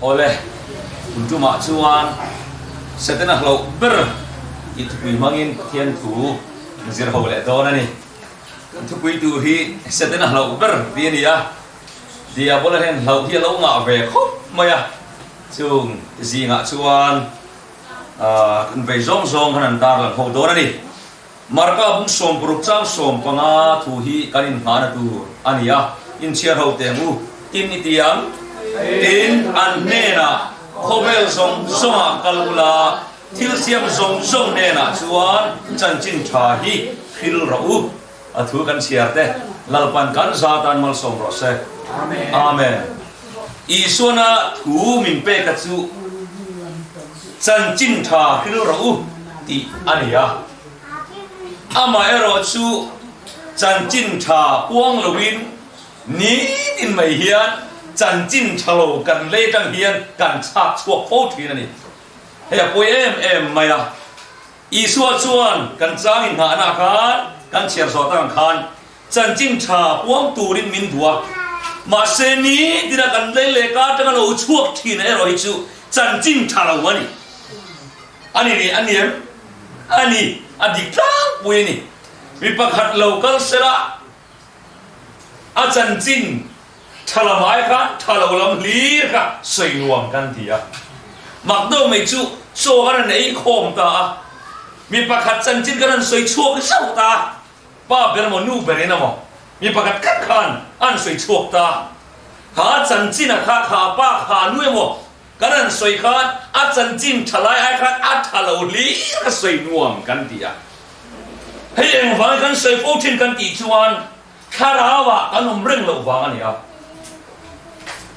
Awle, tun tumah chuan Setana hlauh ber tih thupui hmangin Pathian thu kan zir ho leh dawn a ni. Kan thupui tur hi Setana hlauh ber tih a ni a, Diabola hian hlauh hi a lo ngah ve khawp mai a, chung zingah chuan kan vei zawng zawng khan an tarlang ho dawn a ni. Marka bung 60 chang 15 thu hi kan inhmahna tur a ni a, inchhiar ho teh ang u, tin i ti ang. Tin, an hnenah, Khawvel zawng zawngah kal ula, thil siam zawng zawng hnenah chuan chanchin tha hi hril rawh u. A thu kan chhiar te, Lalpan kan za tan malsawm rawh se. Amen. Isuana thu min peka chu chanchin tha hril rawh u tih a ni a. Amaherawh chu chanchin tha puang loin nitin mai hian chanchin tha lo kan lei atang hian kan chhak chhuak fo thin a ni. Hei a pawi em em mai a. Isua chuan kan chang inngahna khan kan chhiar zawh tak ang khan chanchin tha puang turin min duh a, mahse nitina kan lei leh ka atanga lo chhuak thin erawh hi chu chanchin tha lo a ni. A ni nih a ni em? A ni, a dik tlangpui a ni. Mi pakhat lo kal sela a chanchin tha lam ai khan tha lo lam hlir kha sawi nuam kan ti a. Mak deuh mai chu chaw kan han ei khawm ta a, mi pakhat chanchin kan han sawi chhuak zauh ta a, pa ber emaw nu ber in emaw mi pakhat khat khan a han sawi chhuak ta a, kha chanchin a kha kha pa kha nu emaw kan han sawi khan a chanchin tha lai ai khan a tha lo hlir a sawi nuam kan ti a. Hei engvangin kan sawi fo thin kan tih chuan thlarauah kan awm reng loh vang a ni a.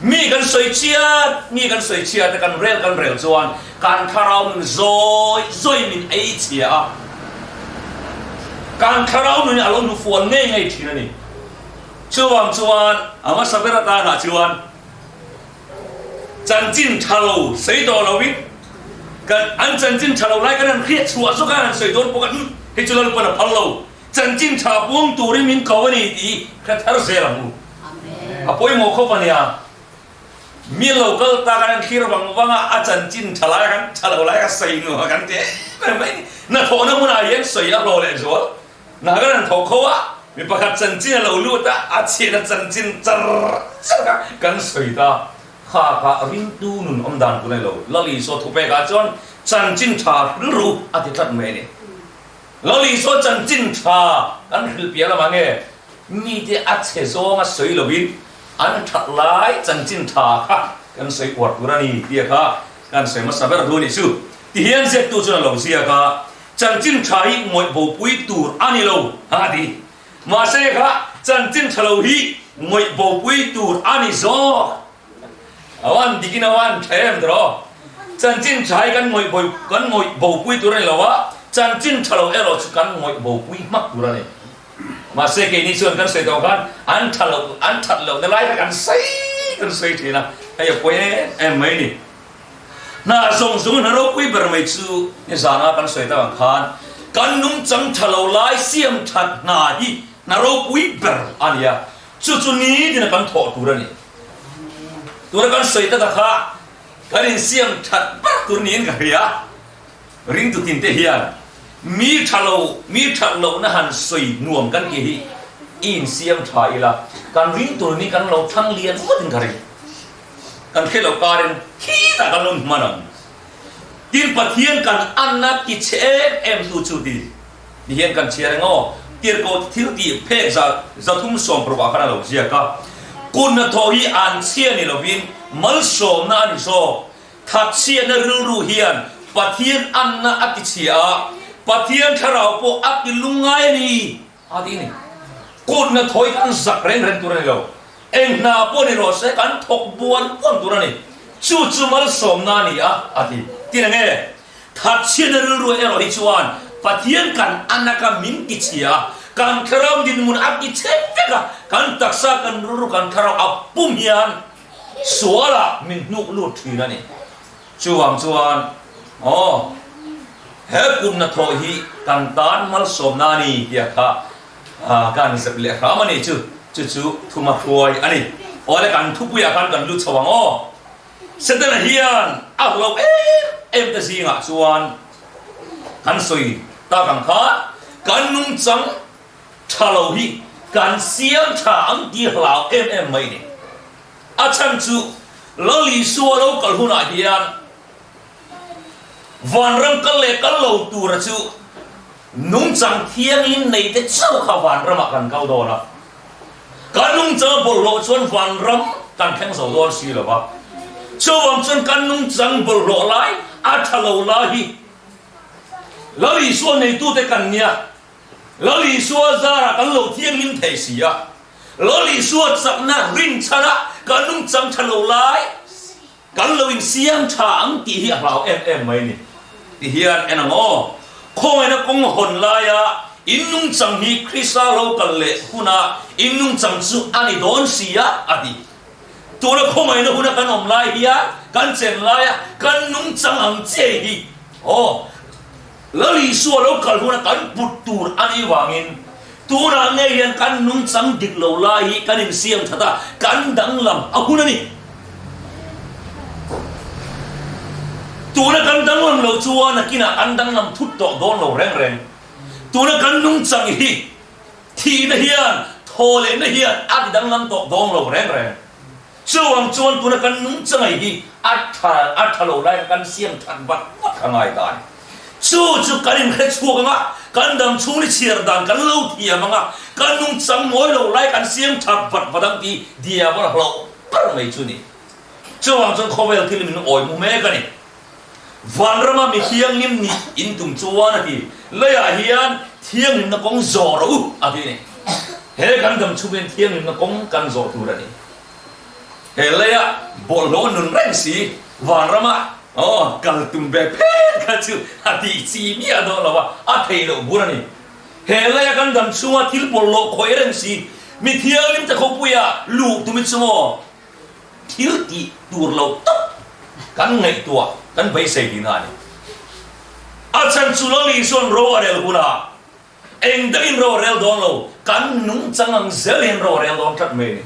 Mi kan sawi chiat, mi kan sawi chiat a kan rel kan rel chuan kan thlarau nun zawi zawi min ei chhia a. Kan thlarau nun hi a lo hnufual ngei ngei thin a ni. Chuvang chuan a hmasa ber atanah chuan Chanchin tha lo sawi tawh loin kan an chanchin tha lo lai kan han hriat chhuah zawk a, han sawi dawn pawh kha hei chu Lalpan a phal lo, chanchin tha puang turin min ko a ni tih hre thar zel ang u. A pawimawh khawp a nia. Mi lo kal ta kan han thlir vang vang a, a chanchin tha lai khan tha lo lai kha sawi nuam kan ti em em mai a ni. Hnathawhna hmunah hian sawi a hlawh leh zual. Hna kan han thawk kho a, mi pakhat chanchin a lo lut a, a chhiatna chanchin char char kha kan sawi ta. Kha kha ringtu nun awm dan tur a ni lo. Lal Isua thupekah chuan chanchin tha hril ru a ti tlat mai a ni. Lal Isua chanchin tha kan hrilh piah lamah nge mite a chhe zawnga sawi lovin an that lai chanchin tha kha kan sawi uar tur a ni tia kha kan sawi hmasa ber thu a nih chu. Tihian ziaktu chuan a lo ziak a. Chanchin tha hi ngawih bopui tur a ni lo a ti. Mahse kha chanchin tha lo hi ngawih bopui tur a ni zawk. A van dik in a van tha em tawh. Chanchin tha hi kan ngawih bo kan ngawih bopui tur a ni lo a, chanchin tha lo erawh chu kan ngawih bopui hmak tur a ni. Mahse keini chuan kan sawi tawh khan an tha lo an that lohna lai kha kan sawi kan sawi thin a, hei a pawi em em mai a ni. Hna zawng zawng hna ropui ber mai chu nizana kan sawi tak ang khan kan nungchang tha lo lai siam that hna hi hna ropui ber a ni a, chu chu nitin a kan thawh tur a ni. Tuna kan sawi tak a kha kan insiam that ber tur niin ka hria. Ringtu tinte hian mi tha lo, mi that lohna han sawi nuam kan tih hi i insiam tha ila kan ringtu ni kan lo thlang lian ngawtin ka ring. Kan hre lo karin khitah kan lo hman ang. Tin Pathian kan anna ti chhe em em tu chu ti ti hian kan chhiar eng aw. Tirhkoh thil tih phek za 300 sawm parukah khan a lo ziak a. Kun hnathawh hi an chhia ni lovin malsawmna a ni zawk. Thatchhiatna rilru hian Pathian anna a ti chhia a, Pathian thlarau pawh a ti lungngai a ni. A ti ni. Kut hnathawh hi kan zak reng reng tur a ni lo. Eng hna pawh ni rawh se kan thawk buan buan tur a ni. Chu chu malsawmna a ni a, a ti. Tin eng nge? Thatchhiatna rilru erawh hi chuan Pathian kan anaka min ti chhia a, kan thlarau dinhmun a ti chhe vek a, kan taksa, kan rilru, kan thlarau a pum hian sualah min hnuk lut thin a ni. Chuvang chuan, aw, he kut hnathawh hi kan tan malsawmna a ni tih kha kan zep leh hram a ni chu, chu chu thuma hruai a ni. Aw le, kan thupuiah khan kan lut chho ang aw. Setana hian a hlauh em em te zingah chuan kan sawi tak ang kha kan nungchang tha lo hi kan siam tha ang tih hlau em em mai ni. A chhan chu Lal Isua lo kal hunah hian vanram kal leh kal lo tura chu nungchang thiangin nei te chauh kha vanramah kan kal dawn a. Kan nungchang a bawlhhlawh chuan vanram kan thleng zo dawn si lo va. Chuvang chuan kan nungchang bawlhhlawh lai a tha lo lai hi Lal Isua neitute kan nia. Lal Isua zarah kan lo thianghlim thei si a, Lal Isua chakna rinchhana kan nungchang tha lo lai kan lo insiam tha ang tih hi a hlau em em mai ni. Ti hian en ang aw, khawngaihna kawng hawn laia in nungchang hi Krista lo kal leh huna in nungchang chu a ni dawn si a, a ti. Tuna khawngaihna huna kan awm lai hian kan chen laia kan nungchang ang che hi aw, Lal Isua lo kal huna kan put tur a nih vangin tunah ngei hian kan nungchang dik lo lai hi kan insiam that a, kan danglam a hun a ni. Tuna kan danglam loh chuan nakinah kan danglam thut tawh dawn lo reng reng. Tuna kan nungchang hi thihna hian, thaw lehna hian a ti danglam tawh dawn lo reng reng. Chuvang chuan tuna kan nungchangai hi a tha a tha lo lai kha kan siam that vat vat kha ngai ta a ni. Chu chu kan inhre chhuak ang a, kan dam chhung ni chhiar dan kan lo thiam ang a, kan nungchang mawi lo lai kan siam that vat vat ang tih diabol hlauh ber mai chu ni. Chuvang chuan khawvel thil min awi mu mek a ni. Vanrama mi thianghlim nih in tum chuan a ti, leiah hian thianghlimna kawng zawh rawh u a ti a ni. He kan dam chhung hian thianghlimna kawng kan zawh tur a ni. He leia bawlhhlawh nun reng si vanrama aw kal tum ve phet kha chu a tih chi miah dawn lo a, a thei loh bur a ni. He leia kan dam chhunga thil bawlhhlawh khawih reng si mi thianghlim te khawpuia luh tum hi chu maw? Thil tih tur lo tak kan ngaihtuah kan beisei tihna a ni. A chhan chu Lal Isua'n ro a rel hunah eng dangin ro a rel dawn lo, kan nungchang ang zel hian ro a rel dawn tlat mai a ni.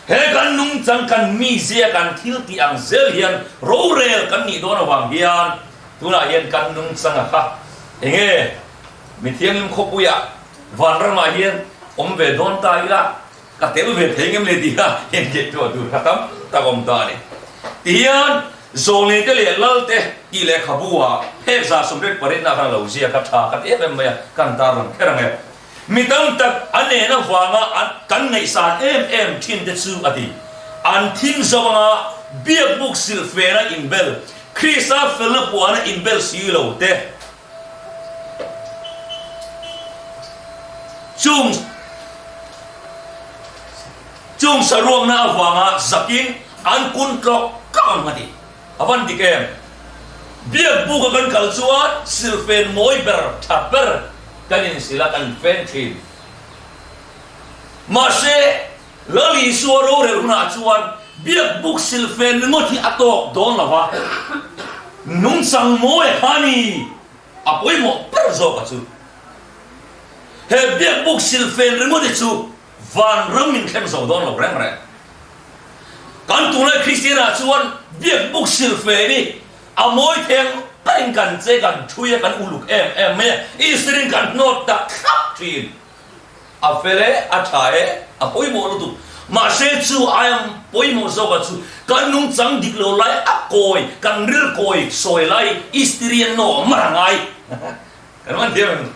He kan nungchang, kan mizia, kan thil tih ang zel hian rorel kan nih dawn avang hian tunah hian kan nungchang a kha eng nge Mithianghlim khawpuiah vanramah hian awm ve dawn ta ila, Ka tel ve thei ngem le tih a inngihtuah tur kha tam tak awm ta a ni. Tihian Zawlneite leh Lalte tih lehkhabu ah phek 128 na khan a lo ziak a tha ka ti em em mai a, kan tarlang kher ang e. Mi tam tak a nen avanga an kan ngaihsan em em thin te chu a ti. An thim zo anga biakbuk silhfena inbel, Krista felna puana inbel si lo te, Chung chung saruakna avanga zakin an kun tlawk tlawk ang a ti. A van dik em? Biak buka kan kal chuan silfen mawi ber tha ber kan insil a, kan fen thin. Mahse, Lal Isua rorel hunah chuan biak buk silfen ringawt hi a tawk dawn lo va, nungchang mawi a kha ni a pawimawh ber zawk a chu. He biak buk silfen ringawt hi chu vanram min thleng zo dawn lo reng reng. Kan tunlai Kristianah chuan biak buk silfen hi a mawi theng berin kan che kan thui a, kan uluk em em mai a, Easter-in kan hnawt tak thlap thin. A fel e, a tha e, a pawimawh lutuk. Mahse chu aia pawimawh zawkah chu kan nungchang dik lo lai a kawi, kan ril kawi sawi lai istiri an nawh mar a ngai. Kan man thiam em?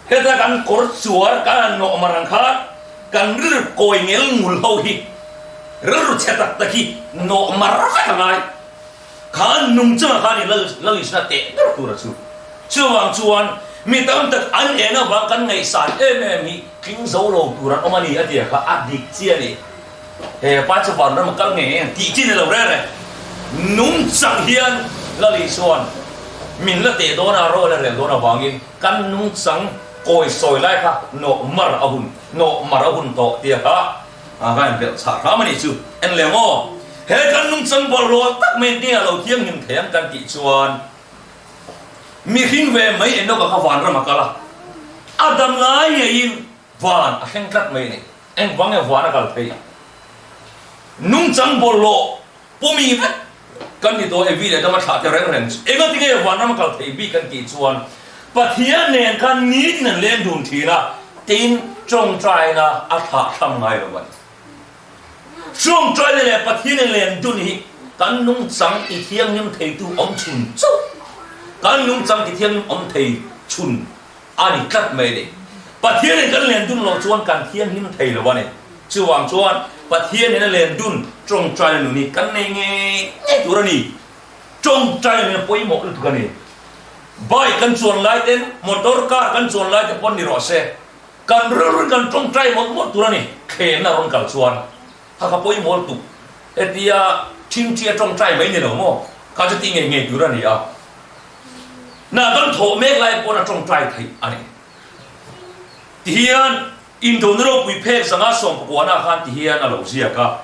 Heta kan kawr chuar kan han nawh mar ang khan kan ril kawi ngel ngul ho hi rilru chhe tak tak hi nawh mar vek a ngai. Khan nungchangah khan i lal Isua teh ber tur a chu. Chuvang chuan mi tam tak an en avang kan ngaihsan em em hi tling zo lo tur an awm a ni a ti a kha a dik chi a ni. He pa chu vanram a kal ngei ngei ang tih chi ni lo reng reng. Nungchang hian Lal Isua'n min la teh dawn a, ro la rel dawn avangin kan nungchang kawi sawi lai kha nawh mar a hun, nawh mar a hun tawh ti a kha A ka inbelh chhah hram a nih chu. En leh maw? He kan nungchang bawlhhlawh tak mai nia lo thianghlim thei ang kan tih chuan mihring ve mai Enoch-a kha vanram a kal a, a dam lai ngeiin van a thleng tlat mai a ni. Engvang nge van a kal theih? Nungchang bawlhhlawh pumi vek. Kan ni tawh Evi leh Adama thlah te reng reng chu engati nge vanram a kal thei bik kan tih chuan Pathian nen khan nitin an leng dun thin a, tin tawngtaina a thlah thlam ngai lo a ni. Tawngtaina leh Pathian in len dun hi kan nungchang ti thianghlim theitu awm chhun chauh, kan nungchang ti thianghlim awm thei chhun a ni tlat mai a ni. Pathian in kan len dun loh chuan kan thianghlim thei lo a ni. Chuvang chuan Pathian in a len dun tawngtaina nun hi kan nei ngei ngei tur a ni. Tawngtaina nun a pawimawh lutuk a ni. Bike kan chuan lai ten, motor car kan chuan lai te pawn ni rawh se, kan rilruin kan tawngtai mawlh mawlh tur a ni. Thlenna rawn kal chuan kha ka pawimawh lutuk. Hetia thingthi a tawngtai mai ni lo maw? Kha chu tih ngei ngei tur a ni a. Hna kan thawh mek lai pawn a tawngtai theih a ni. Tihian Indona ropui phek zanga sawmpakuana khan tihian a lo ziak a.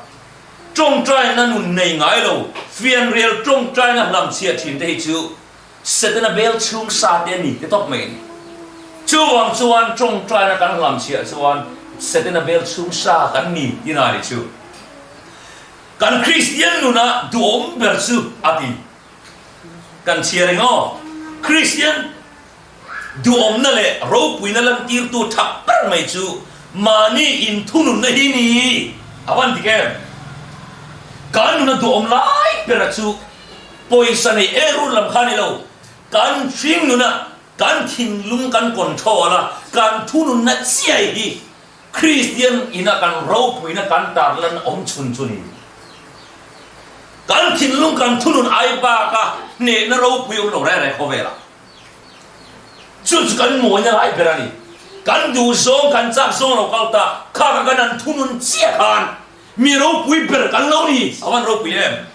Tawngtaina nun nei ngai lo, fianrial tawngtaina hlamchhiah thin te hi chu Setana bel chhung sa te a ni ti tawp mai a ni. Chuvang chuan tawngtaina kan hlamchhiah chuan Setana bel chhung sa kan ni ti na ni chu. Kan Kristian nuna duhawm ber chu a ti. Kan chhiar eng aw? Kristian Duhawmna leh ropuina lantirtu tha ber mai chu mahni inthununna hi ni a van dik em? Kan nuna duhawm lai bera chu pawisa nei e rul lam kha ni lo, kan hring nuna kan thinlung kan control a, kan thununna chiai hi Kristian ina kan ropuina kan tarlan awm chhun chu ni. Kan thinlung kan thunun ai baka hnehna ropui awm lo reng reng khawvelah. Chu chu kan mawina lai ber a ni. Kan duh zawng, kan chak zawng lo kal ta, kha kha kan an thunun chiah khan mi ropui ber kan lo ni, a van ropui em?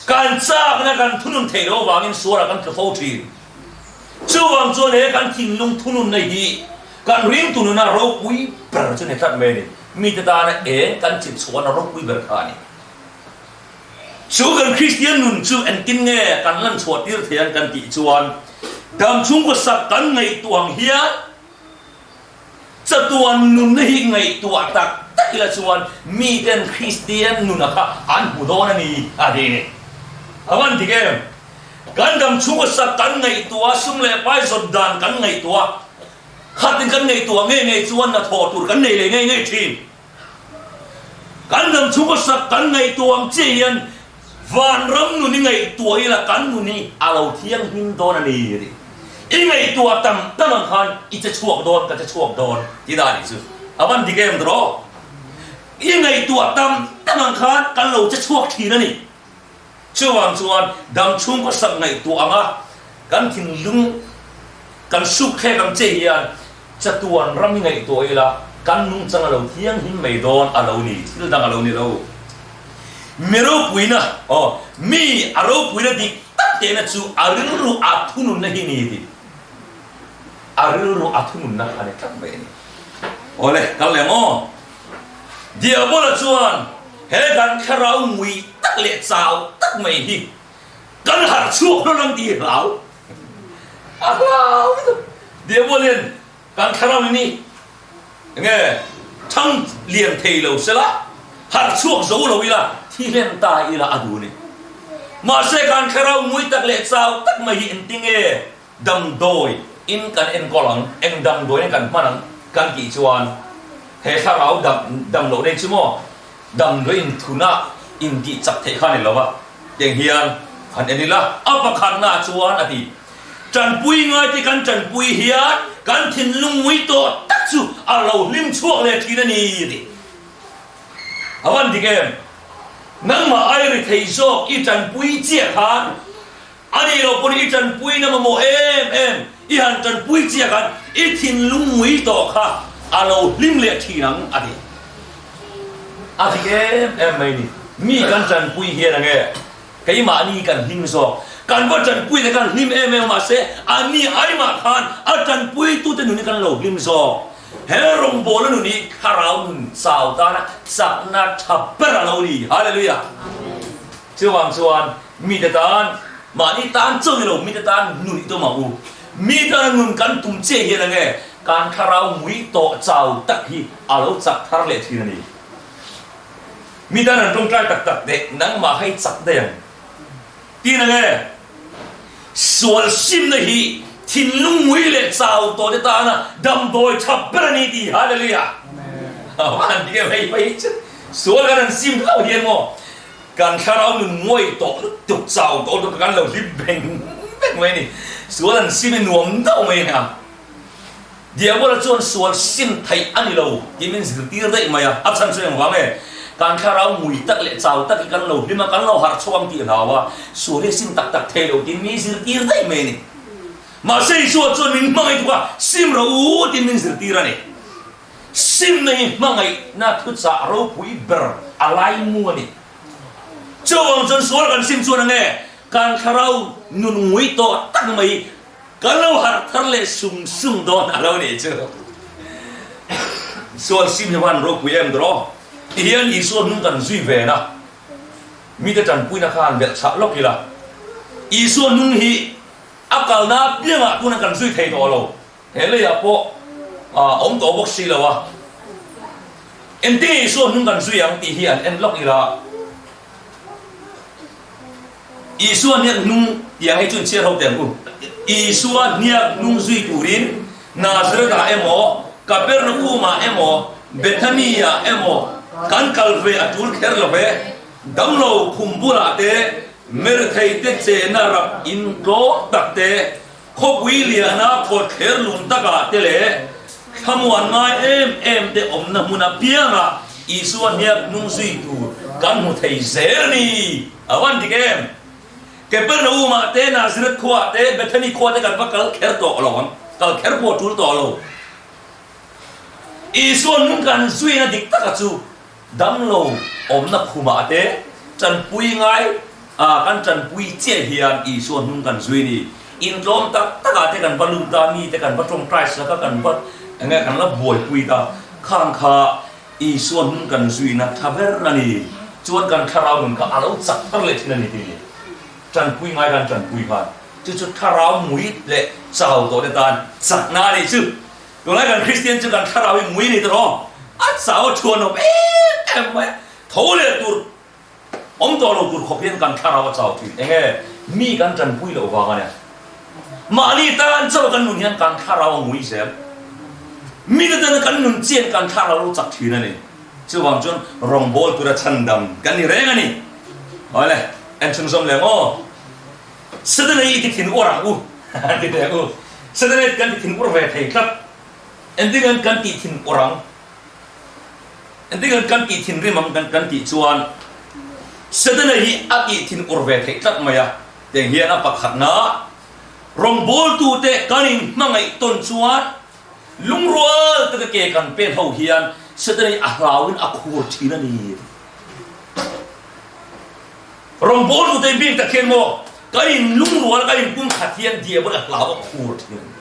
Kan chakna kan thunun theih loh avangin sualah kan tlu fo thin. Chuvang chuan he kan thinlung thununna hi kan ringtu nuna ropui ber chu ni tlat mai a ni. Mite tana eng kan chit chhuahna ropui ber kha a ni. Chu kan Kristian nun chu engtin nge kan lan chhuah tir thei ang kan tih chuan dam chhungkaw sak kan ngaihtuah ang hian chatuan nunna hi ngaihtuah tak tak ila chuan miten Kristian nuna kha an hmu dawn a ni a ti ni. A van dik em? Kan dam chhungkaw sak kan ngaihtuah a, sum leh pai zawt dan kan ngaihtuah khatin kan ngaihtuah ngei ngei chuan hnathawh tur kan nei leh ngei ngei thin. Kan dam chhung a sak kan ngaihtuah ang chiah hian vanram nun i ngaihtuah ila kan nun hi a lo thianghlim dawn a ni a ti. I ngaihtuah tam tam ang khan i che chhuak dawn ka che chhuak dawn tih dah a nih chu. A van dik em tawh? I ngaihtuah tam tam ang khan kan lo che chhuak thin a ni. Chuvang chuan dam chhung khaw sak ngaihtuah anga kan thinlung kan suk thlek ang che hian chatuan ram hi ngaihtuah ila kan nungchang a lo thianghlim mai dawn a lo ni, thil dang a lo ni lo. Mi ropuina, aw, mi a ropuina dik tak tehna chu a rilru a thununna hi ni tih a rilru a thununna kha a ni tlat mai a ni. Awle, kal leh ang aw. Diabola chuan he kan thlarau ngui tak leh chau tak mai hi kan harh chhuak hlawlh ang tih hlau a hlau lutuk. Diabol hian kan thlarau in hi enge thang lian thei lo sela harh chhuak zo lo ila thi hlen ta ila a duh a ni. Mahse kan thlarau ngui tak leh chau tak mai hi engtinge Damdawi in kan enkawl ang, eng damdawi in kan hman ang kan tih chuan he thlarau dam dam loh nei chu maw damdawi in thuna in tih chak theih kha a ni lo va, tiang hian han en ila a pakhatna chuan a ti. Tanpui ngai te kan tanpui hian kan thinlung ngui tawh tak chu a lo hlim chhuak leh thin a ni a ti. A van dik em? Nangmah ai ri thei zawk i tanpui chiah khan A nih loh pawn i tanpui na mamawh em em, i han tanpui chiah khan i thinlung ngui tawh kha a lo hlim leh thin ang a ti. A dik em em mai ni. Mi kan tanpui hian ange keimahni kan hlim zawk. Kan va tanpui te khan hlim em em mahse a ni aimah khan a tanpuitute nun hi kan lo hlim zawk. He rawngbawlna nun hi thlarau nun chau tana chakna tha ber a lo ni. Hallelujah! Chuvang chuan mite tan, mahni tan chauh ni lo, mite tan nun i tum ang u. Mi tana nun kan tum chiah hian enge kan thlarau ngui tawh chau tak hi a lo chak thar leh thin a ni. Mi tan an tawngtai tak tak teh, nangmah kha i chak daih ang. Tin ange, sual simna hi thinlung ngui leh chau tawh te tana damdawi tha ber a ni tih Hallelujah! Van dik em hei hei chu sual kan han sim hlauh hian maw kan thlarau nun nguai tawh lutuk chau tawh lutuk kan lo hlim veng veng mai a ni. Sual an sim hi nuam deuh mai a nia. Diabola chuan sual sim theih a ni lo tih min zirtir daih mai a, a chhan chu engvang e? Kan thlarau mui tak leh chau tak hi kan lo hlim a, kan lo harh chhuak ang tih hlau a, sual hi a sim tak tak thei lo tih min zirtir daih mai a ni. Mahse Isua chuan min hmangaih tuk a, sim rawh u tiin min zirtir a ni. Simna hi hmangaihna thuchah ropui ber a laimu a ni. Chuvang chuan sual kan sim chuan ange kan thlarau nun ngui tawh tak mai Ka lo harh thar leh sum sum dawn a lo nih chu. Sual sim hi van ropui em draw? Ti hian Isua hnung kan zui ven a, mite tanpuina khan belh chhah lawk ila. Isua hnung hi a kalna apiangah tuna kan zui thei tawh lo. He leiah pawh a awm tawh bawk si lo a. Engtinge Isua hnung kan zui ang tih hi an en lawk ila. Isua hniak hnung tiang hei chu in chhiar ho teh ang u. Isua hniak hnung zui turin Nazareth-ah emaw, Kapernaum-ah emaw, Bethany-ah emaw kan kal ve a tul kher lo ve. Damlo khum bulah te, merthei te chehna rap in tlawm tak te, khawpui liana khawthler lum takah te leh thlamuan ngai em em te awmna hmun apiangah Isua hniak hnung zui tur kan hmu thei zel a ni. A van dik em? Kepernaum-ah te, Nazareth khuaah te, Bethany khua te kan va kal kher tawh lo ang, kal kher pawh a tul tawh lo. Isua hnung kan zuina dik taka chu Damlo awmna khumah te tanpui ngai a kan tanpui chiah hian Isua hnung kan zui ni. Intlawm tak takah te kan va lut ta, mite kan va tawngtai sak a, kan va enge kan la buaipui ta. Khang kha Isua hnung kan zuina tha ber a ni. Chuan kan thlarau nun kha a lo chak thar leh thin a ni tih ni. Tanpui ngai kan tanpui khan chu chu thlarau mui leh chau tawh te tan chakna a nih chu. Tunlai kan Kristian chu kan thlarau hi mui a ni ta rawh. A chau a thuan awm em em mai a, tho leh tur awm tawh lo tur khawp hian kan thlarau a chau thin. Enge mi kan tanpui loh vang a nia. Mahni tan chauh kan nun hian kan thlarau a ngui zel. Mite tana kan nun chian kan thlarau lo chak thin a ni. Chuvang chuan rawngbâwl tura chhandam kan ni reng a ni. Awle, en chhunzawm leh maw? Suddenly i ti thin ur ang u, an ti teh u. Suddenly kan ti thin ur ve thei tlat. Engtin kan tih thin ur ang? Engtin kan tih thin rim ang kan tih chuan Suddenly hi a tih thin ur ve theih tlat mai a. Tiang hian a pakhatna rawngbawltute kan inhmangaih tawn chuan lungrual taka ke kan pen ho hian Suddenly a hlauin a khur thin a ni. Rawngbawltu te bik tak hian maw kan in lungrual kan in pumkhat hian diabol a hlau a khur thin a ni.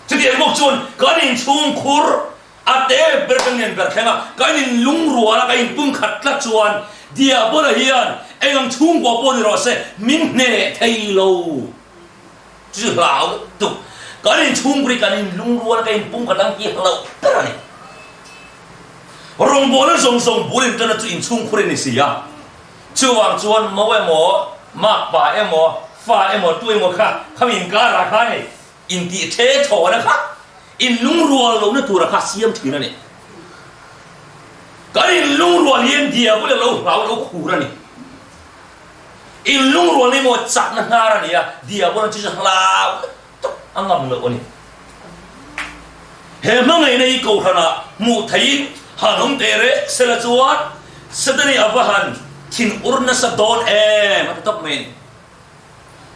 Chutiang bawk chuan kan in chhungkhur a te ber kan ngen ber thleng a, kan in lungrual a kan in pumkhat tlat chuan diabol a hian eng ang chhungkua pawh ni rawh se min hneh thei lo. Chu chu hlau lutuk. Kan in chhungkhur hi kan in lungrual a kan in pumkhat ang tih hlauh ber a ni. Rawngbawlna zawng zawng bul in tana chu in chhungkhur in ni si a. Chuvang chuan mo emaw, makpa emaw, fa emaw, tu emaw kha khami inkarah khan hei intih the chhawna kha in lungrual lohna tura kha siam thin a ni. Kan in lungrual hian diabul a lo hlau lo khur a ni. In lungrual emaw chakna hnar a ni a, diabul chu chu hlau lutuk a ngam loh a ni. He hmangaihna hi Kohhranah hmuh theihin han awm teh reh sela chuan Setani a va han thin ur nasa dawn em a ti tawp mai a ni.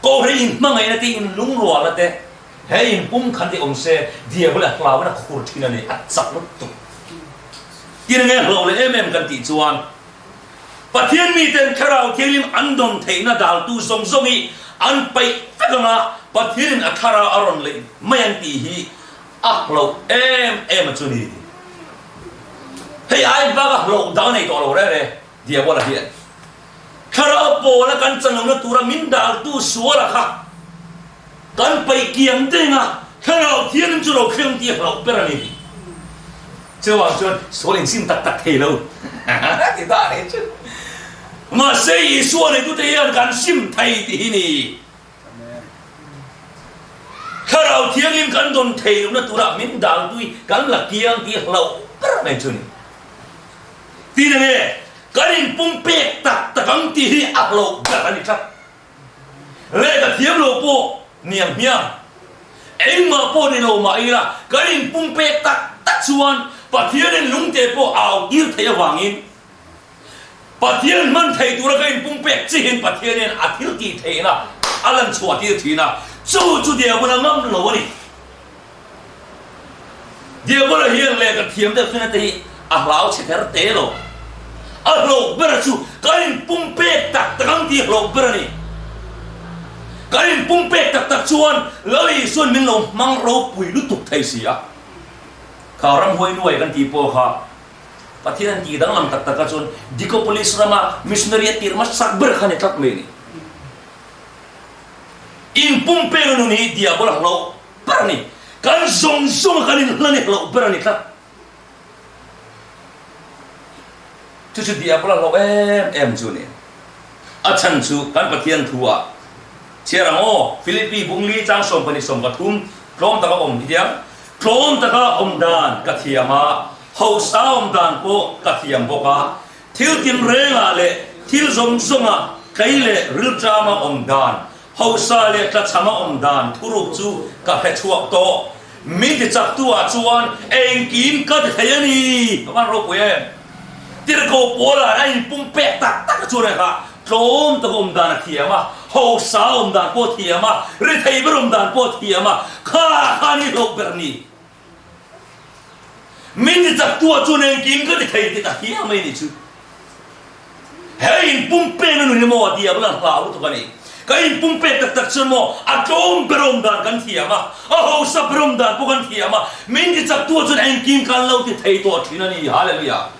Kohhran in hmangaihna te in lungrualna te he in pum khan te awm se diabol a hlauin a khur thin a ni, a chak lutuk. Tin enge hlauh leh em em kan tih chuan Pathian miten Thlarau Thianghlim an dawn theihna daltu zawng zawng hi an paih vek ang a, Pathianin a thlarau a rawn leih mai ang tih hi a hlauh em em a chu ni. Hei ai bak a hlauh dang a nei tawh lo reng e, Diabola hian. Thlarau pawla kan chanlohna tura min daltu suala kha kan paih kiang deng a, Thlarau Thianghlim chu lo thleng tih a hlauh ber a ni. Chuvang chuan sual insim tak tak thei lo ti ta a ni chu. Mahse Isua neitute hian kan sim thei tih hi ni. Thlarau Thianghlim kan dawn thei lohna turah min dangtui kan la kiang tih hlauh ber mai chu ni. Tin enge kan inpumpek tak tak ang tih hi a hlauh ber a ni tlat. Lehkha thiam lo pawh niang hmiang engmah pawh ni lo mah ila kan inpumpek tak tak chuan Pathianin lungte pawh au tir theih avangin Pathian hman thei tura ka inpumpek chihin Pathianin a thil tih theihna a lan chhuah tir thin a, chu chu Diabola ngam lo a ni. Diabola hian lehkha thiam deuh fina te hi a hlau chhe kher te lo. A hlawh ber chu kan inpumpek tak tak ang tih hlawh ber a ni. Kan inpumpek tak tak chuan Lal Isuan min lo hmang ropui lutuk thei si a. Kha ramhuai nuai kan tih pawh kha Pathian an tih danglam tak takah chuan Decapolis rama missionary a tir hmasak ber kha ni tlat mai a ni. Inpumpeng a nun hi diabol a hlauh ber a ni. Kan zawng zawng a kan inhlan hi hlauh ber a ni tlat. Chu chu diabol a hlauh em em chu a ni. A chhan chu kan Pathian thu ah chhiar ang aw, Philippi bungli chang 12 13 tlawm taka awm hi tiang, tlawm taka awm dan ka thiam a, hausa awm dan pawh ka thiam bawk a, thil tinrengah leh thil zawng zawngah tlei leh rilṭama awm dan, hausa leh tlachhama awm dan thuruk chu ka hre chhuak tawh. Min tichaktu ah chuan engkim ka ti thei a ni. Ka van ropui em? Tirhkoh Paula a inpumpek tak tak chuan a kha tlawm tak awm dan a thiam a, hausa awm dan pawh a thiam a, rethei ber awm dan pawh a thiam a, kha kha ni hlauh ber ni. Min ti chak tu ah chuan engkim ka ti thei tih ka hria mai ni chu. He inpumpek a nun hi maw a ti a bula hlau lutuk a ni. Ka inpumpek tak tak chuan maw a tlawm ber awm dan kan thiam a, a hausa ber awm dan pawh kan thiam a, min ti chak tu ah chuan engkim kan lo ti thei tawh thin a ni. Hallelujah.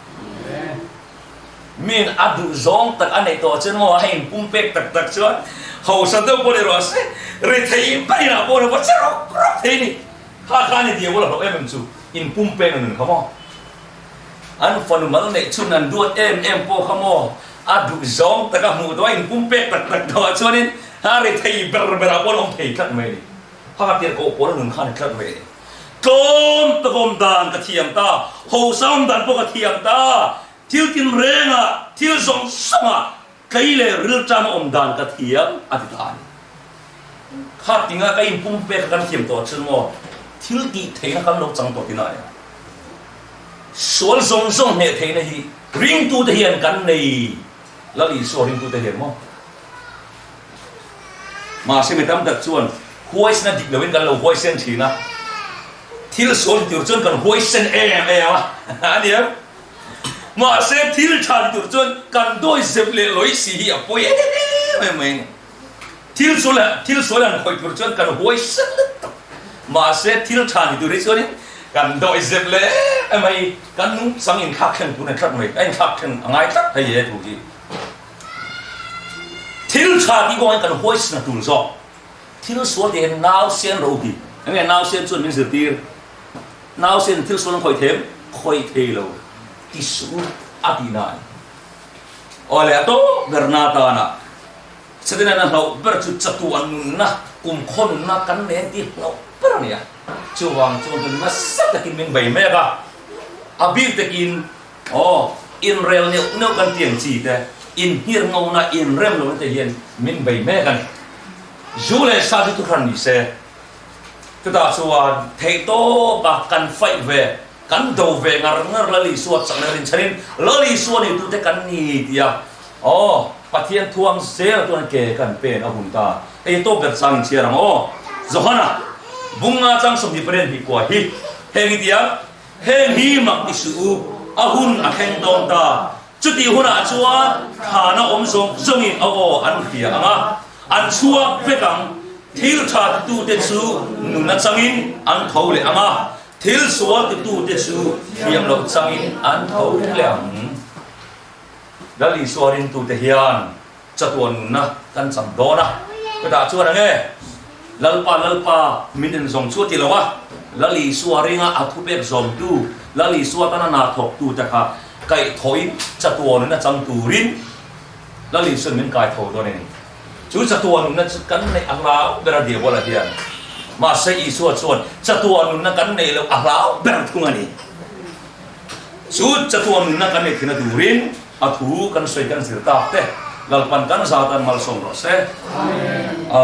Min a duh zawng tak a neih tawh chuan maw a inpumpek tak tak chuan hausa deuh pawh ni rawh se, rethei pahin ah pawh a va che rawk rawk thei a ni. Kha kha a ni diau a la hlauh em em chu inpumpek a nun kha maw. An fanu mal neih chhun an duat em em pawh kha maw a duh zawng tak a hmuh tawh a inpumpek tak tak tawh ah chuanin a rethei ber ber ah pawh an awm thei tlat mai a ni. Kha kha tirhkoh pawl a nun kha a ni tlat mai a ni. Tlawm tak awm dan ka thiam ta, hausa awm dan pawh ka thiam ta, thil tinreng ah, thil zawng zawng ah tlei leh rilṭam a awm dan ka thiam a ti ta a ni. Kha tinga ka inpumpek kha kan thiam tawh chuan maw thil tih theihna kan lo chang tawh tina a ni. Sual zawng zawng hneh theihna hi ringtute hian kan nei, Lal Isua ringtute hian maw? Mahse mi tam tak chuan huaisena dik loin kan lo huaisen thin a, thil sual ti tur chuan kan huaisen em em a, a ni em? Mahse thil tha ti tur chuan kan dawi zep leh lawi si hi a pawi em em mai a ni. Thil sual thil sual han khawih tur chuan kan huaisen lutuk, mahse thil tha ni tur hi chuanin kan dawi zep leh em em mai, kan nungchang inthlak thleng tur a ni tlat mai, a inthlak thleng a ngai tlat hei he thu hi. Thil tha tih kawngin kan huaisna tur zawk. Thil sual tih hian nausen ro hi. Enge nausen chuan min zirtir? Nausen thil sual an khawih them? Khawih thei lo. Ti suh u a tih na a ni. Aw le a tawp ber na tana Setana na hlauh ber chu chatuan nunna, kumkhaw nunna kan nen tih hlauh ber a ni a. Chuvang chuan tun nasa takin min bei mek a, a bik takin Aw, inrel neuh neuh kan ti ang chi te, inhir ngona inrem lohna te hian min bei mek a ni. Zu leh sa chu thuhran ni se, chutah chuan theihtawp a kan faih ve, kan do ve ngar ngar Lal Isua chakna rinchhanin Lal Isua neitute kan ni tia aw, Pathian thuang zel chuan ke kan pen a hun ta. Hei tawp ber chang inchhiar ang aw. Johana, Bunga chang 28 hnih kua hi heng i tia. Heng hi mak ti suh u, a hun a thleng dawn ta. Chutih hunah chuan thlana awm zawng zawngin a aw an hria ang a, an chhuak vek ang. Thil tha titute chu nun atangin an tho leh ang a, thil sual titute chu thiam loh changin an tho leh ang. Lal Isua rintute hian chatuan nunna kan cham dawn a, chutah chuan ang e, Lalpa, Lalpa, min en zawng chu a ti lo a, Lal Isua ringa a thupek zawmtu, Lal Isua tana hna thawktute kha kaihthawhin chatuan nunna chang turin. Lal Isuan min kai tho dawn a ni. Chu chatuah nunna chu kan neih a hlau ber a Diabola hian. Mahse Isua chuan chatuah nunna kan neih loh a hlau ber thung a ni. Chu chatuah nunna kan neih thina turin a thu kan sawi kan zir tak te Lalpan kan zat an malsawm rawh se. Amen.